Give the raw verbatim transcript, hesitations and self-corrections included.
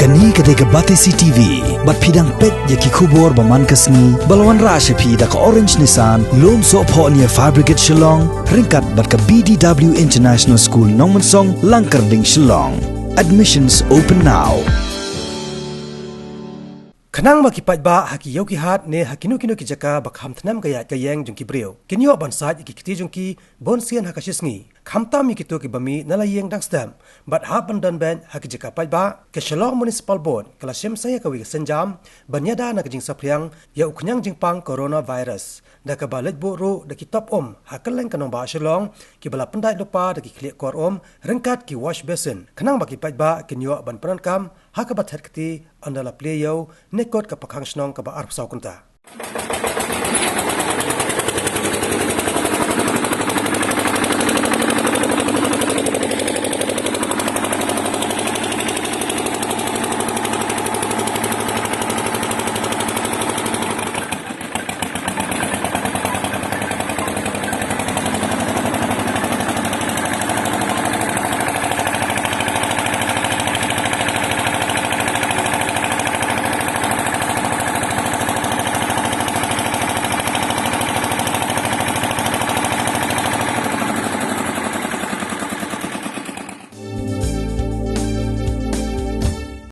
Kane ka dei ka Batesi T V, bad phi dang peit ïa ki khubor ba man ka sngi, ba la wanrah sha phi da ka Orange Nissan, Lumsohphoh near Fire Brigade Shillong, ryngkat bad ka B D W International School Nongmensong, Langkyrding, Shillong. Admissions open now. Khnang ba ki paidbah ha ki ïew ki hat ne ha kino kino ki jaka ba kham thngan ka ïaid ka ïeng jong ki briew, kin ïoh ban sait ïa ki kti jong ki bun sien ha ka shi sngi. Khamtam ïa kito kiba mih na la ïing dang step bad hap ban don beit ha ki jaka paidbah, ka Shillong Municipal Board ka la shim sa ïa kawei ka sienjam ban ïada na ka jingsaphriang ïa u khñiang jingpang coronavirus, da kaba leit buh ruh da ki top um ha kylleng ka nongbah Shillong, kiba la pyndait lypa da ki khlieh kor um ryngkat ki wash basin, khnang ba ki paidbah kin ïoh ban pyndonkam ha kaba thet kti ynda la plie ïew ne kut ka pakhang shnong kaba arphew saw kynta.